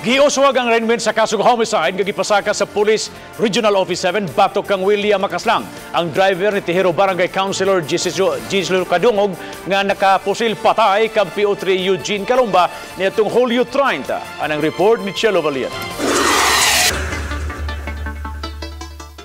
Giuswag ang arraignment sa kasong homicide nga gipasaka sa Police Regional Office 7 batok kang William Makaslang, ang driver ni Tejero Barangay Councilor Gislo Kadungog nga nakapusil patay kang PO3 Eugene Kalumba niadtong Hulyo 30. Anang report ni Chelo Valian.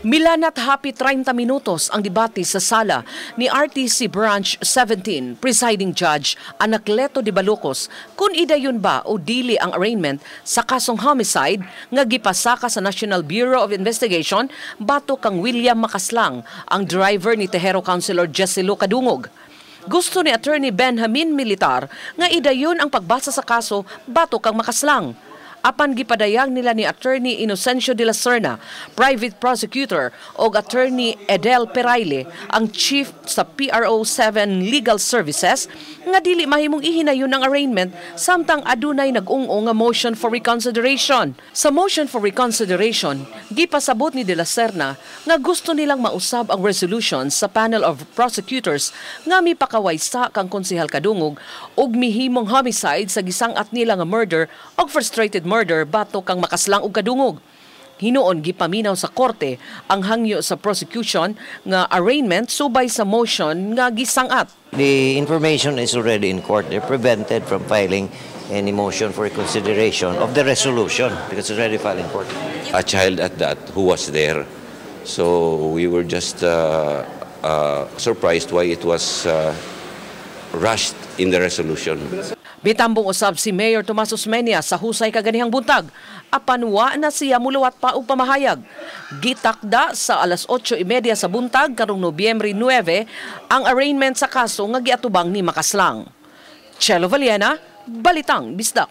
Milanat happy 30 minutos ang debate sa sala ni RTC Branch 17 Presiding Judge Anacleto de Balucos kung idayon ba o dili ang arraignment sa kasong homicide nga gipasaka sa National Bureau of Investigation batok kang William Makaslang, ang driver ni Tejero Councilor Jessilo Kadungog. Gusto ni Attorney Benjamin Militar nga idayon ang pagbasa sa kaso batok kang Makaslang. Apan gipadayag nila ni Attorney Inocencio de la Serna, private prosecutor, og Attorney Edel Peraile, ang chief sa PRO 7 Legal Services, nga dili mahimong ihinayon ang arraignment samtang adunay nag-ung-ong nga motion for reconsideration. Sa motion for reconsideration, gipasabot ni de la Serna nga gusto nilang mausab ang resolution sa panel of prosecutors nga mipakaway sa kang Konsehal Kadungog og mihimong homicide sa gisang-at nila nga murder og frustrated murder batok kang Makaslang og Kadungog. Hinuon gipaminaw sa korte ang hangyo sa prosecution nga arraignment subay sa motion nga gisangat. The information is already in court. They're prevented from filing any motion for reconsideration of the resolution because it's already filed in court. A child at that who was there. So we were just surprised why it was rushed in the resolution. Bitambong usab si Mayor Tomas Osmeña sa husay kaganihang buntag. Apan wa na siya muluwat pa og pamahayag. Gitakda sa alas 8:30 sa buntag karong Nobyembre 9 ang arraignment sa kaso nga giatubang ni Makaslang. Chelo Valiena, Balitang Bisdak.